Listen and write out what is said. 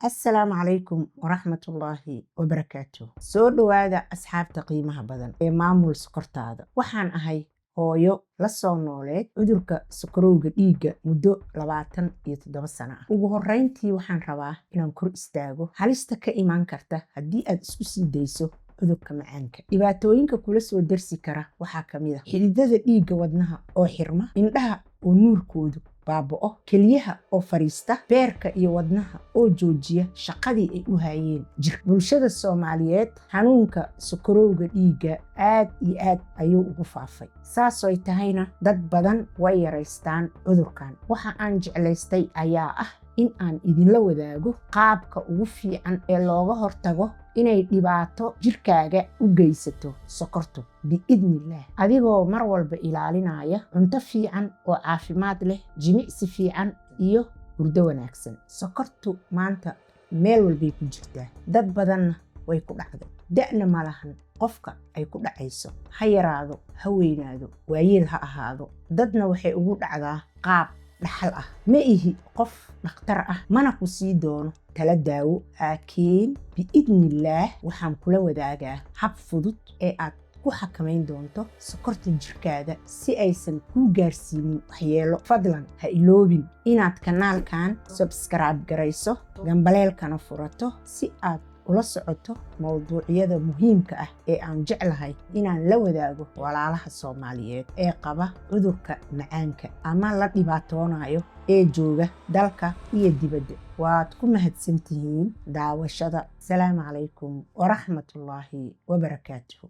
Assalaamu calaykum waraxmatullaahi wabarakaatu. Soo dhowaada, asxaabta qiimaha badan ee Maamul Sokortaada. Waxaan ahay hooyo la soo nooleed cudurka sokorowga dhiigga muddo 27 sano ah. Ugu horreyntii, waxaan rabaa inaan kor istaago halista ka imaan karta haddii aad isku sii dayso cudurka macaanka. Dhibaatooyinka kula soo darsi kara waxaa ka mid ah xididada dhiigga wadnaha oo xirma, indhaha oo nuurkoodu baaba'o, keliyaha oo fadhiista, beerka iyo wadnaha oo joojiya shaqadii ay u hayeen jir. Bulshada Soomaaliyeed xanuunka sokorowga dhiigga aad iyo aad ayuu ugu faafay. Saasoy tahayna, dad badan way yaraystaan cudurkan. Waxa aan jeclaystay ayaa ah in aan idinla wadaago qaabka ugu fiican ee looga hortago inay dhibaato jirkaaga u geysato sokortu, biidnillaah, adigoo mar walba ilaalinaya cunto fiican oo caafimaad leh, jimicsi fiican iyo hurdo wanaagsan. Sokortu maanta meel walbay ku jirtaa, dad badanna way ku dhacday. Da'na ma lahan qofka ay ku dhacayso, ha yaraado, ha weynaado, waayeel ha ahaado. Dadna waxay ugu dhacdaa qaab dhaxal ah. Ma ihi qof dhakhtar ah, mana ku sii doono tala daawo, laakiin biidnillaah waxaan kula wadaagaa hab fudud ee aad ku xakamayn doonto sokorta jirkaada si aysan kuu gaarsiinin waxyeelo. Fadlan ha iloobin inaad kanaalkan subscribe garayso, gambaleelkana furato si aad ula socoto mowduucyada muhiimka ah ee aan jeclahay inaan la wadaago walaalaha Soomaaliyeed ee qaba cudurka macaanka ama la dhibaatoonayo ee jooga dalka iyo dibadda. Waad ku mahadsantihiin daawashada. Asalaamu calaykum waraxmatullaahi wabarakaatuhu.